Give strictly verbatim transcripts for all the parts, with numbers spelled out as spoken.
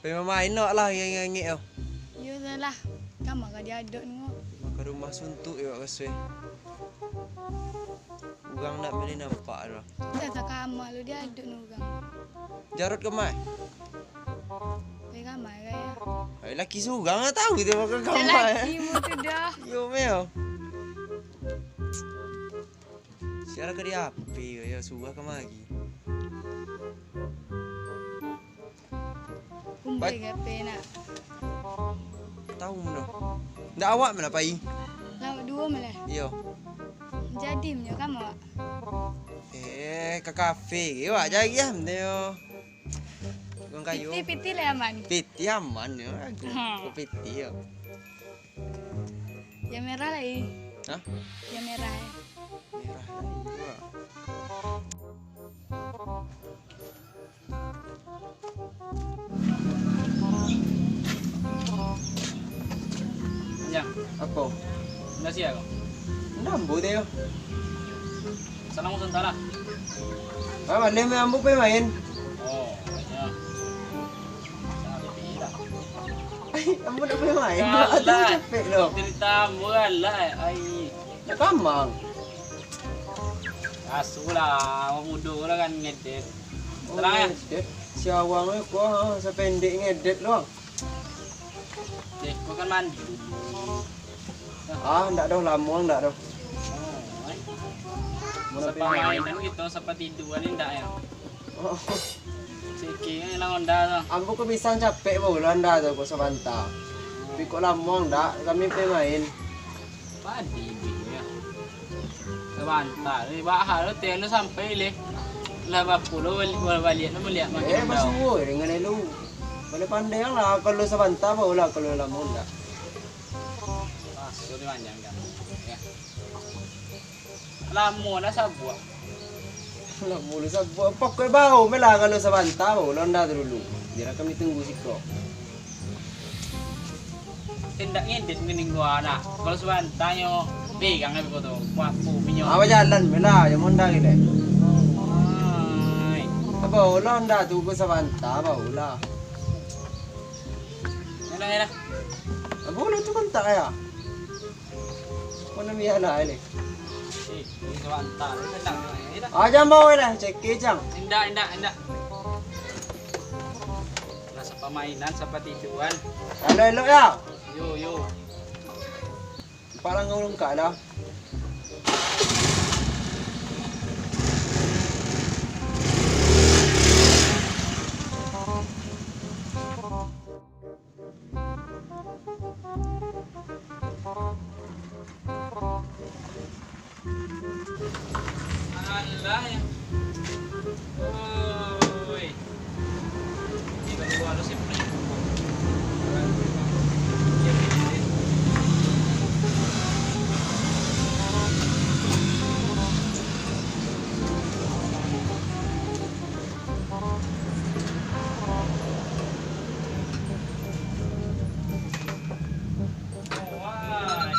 Pai mamain awak lah, angek-angek tu. Iyo, salah. Kama ka diadok ni, Ngok? Mako rumah suntuak yo, awak rasoi. Urang ndak buliah nampak tu lah. Dah tak kama lo diadok ni urang. Jarot kama? Pai kama ka yo? Ai, laki surang lah tahu tu makan kama. Laki mu tu dah. Yo, meh. Sia lah ka di H P, yo, surang kamari. Kumbai Bat- ka H P nak. Tahu mano. Ndak awak malah pai. Lawak duo malah. Iyo. Jadi menyo kama awak? Eh, ka kafe ge awak cari ah, mano. Urang kayo. Pitih, pitih lah aman. Pitih aman yo, aku. Ha. Aku pitih yo. Yang merah lai. Hah? Yang merah. Merah lai, wah. Anjang. Apo? Ndak sia ko? Ndak, ambo teh yo. Salam usah salah. Ah, baleh meh, ambo pai main. Oh, banyak. Ai, ambo nak pai main. Galak. Atu capek lo. Cerita ambo galak, ai. Nak kamang. Asuh lah, awak mudo lah kan ngedit. Oh, terang, eh? Ngedit. Si awang ni kuah, ha, sapendek ngedit lo. Ceko kan mandi dulu. Ah, ndak doh, lamo ndak doh. Oh, eh. Mun sampai mandi. Sapamainan gitu, sapatiduan ni ndak yo? Oh. Ceko lah onda tu. Ambo ko bisa capek bawa onda tu ko sabanta. Tapi kok lamo ndak, kami pai main. Padi bih yo. Sabanta, eh, bahal tu, teh anu sampai leh. Lah bapulo baliak, baliak tu maliak makin. Eh, basuo dengan elu. Pandai-pandai lah, kalau sabanta bawa lah, kalau lamo ndak. Paso di manjang kan. Ya. Lamo lah sabuak. Lamo lah sabuak. Pokok bau me lah kalau sabanta bau lah onda tu dulu. Biar kami tunggu siko. Indak ngedit ngening gua nak. Kalau sabanta nyo pegang abih ko tu. Wah, pu minyo. Ah, bajalan me lah, yang onda gini. Ai. Bau lah onda tu ko sabanta bau lah. Yalah, yalah. Bau lah tu kontak ya. Mana mian lah ni? Eh, ini sabanta, tenang, tenang, ya dah. Ah, jan bawa lah, cek ke, Cang. Indak, indak, indak. Lah, sapamainan, sapatiduan. Elok-elok ya? Yo, yo. Empat langkah ulun ka lah. Alah, ya. Oi. Ini kan gua harus simpan. Wah.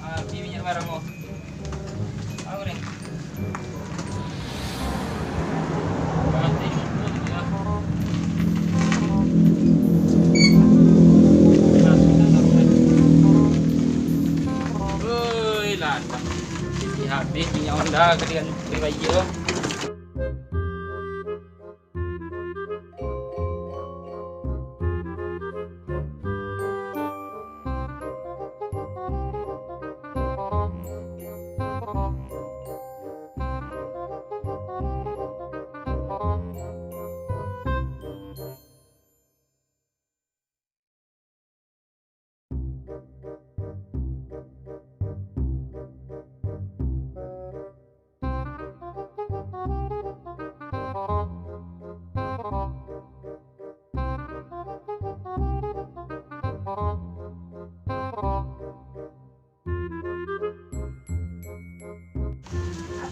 Ah, beli minyak barang, oh. Tahu deh. Berarti cukup, ya. Nah, sudah, sudah. Woi, lantak. Habis minyak onda kalian beli bayi, oh.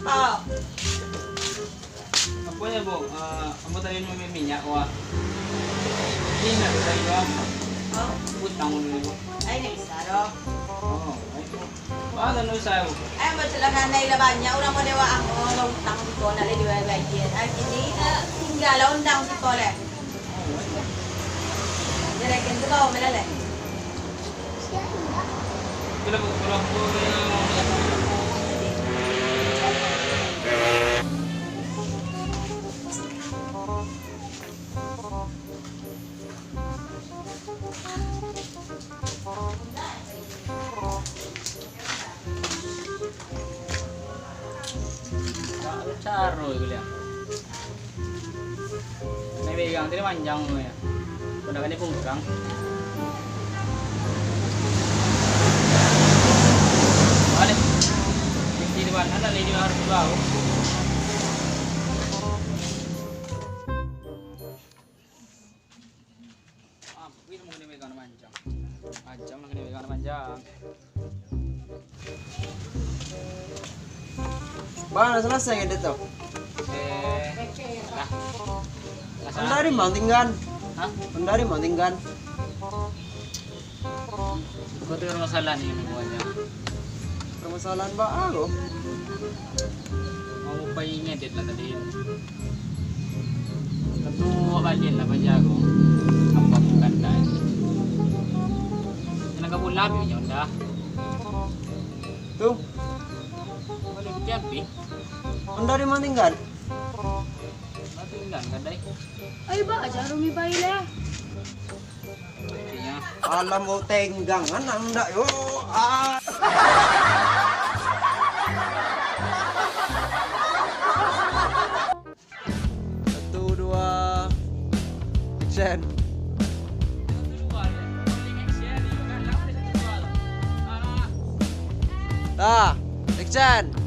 Apo? Apo yo, Bang? Ah, ambo tadi nak ambiak minyak, wak. Minyak tadi, Bang. Oh. Utang dulu, Bang. Ai, ndak bisa doh. Oh, baik, Bang. Wah, ndak usah, Bang. Ai, ambo celana ndak lah banyak, urang model wak ambo, bautang siko, ndak lai dibayia. Ai, kini, eh, tingga lah ondang siko leh. Caro kuliah. Naik begang tadi manjang tu ya. Udah kena pungkang. Balik. Di depan ada lagi harus bau. Ah, wih, mau kena megang panjang. Panjang lah kena megang panjang. Bang, lah selesai ngedit tu? Eh, lah. Lah, Honda di mana tinggal? Hah? Honda di mana tinggal? Kau tu permasalahan ni semuanya. Permasalahan baa lo? Mau pai ngedit lah tadi. Tentu balian lah paja ko. Apa bukan dah. Nak ka bola bi nyo dah. Tu. Balian kian pi. Honda di mana tinggal? Mana tinggal kadai? Ayo ba aja Rumi pai lah. Alam mau tenggang anak ndak yo. Ah. Satu, dua, action. Dah, action.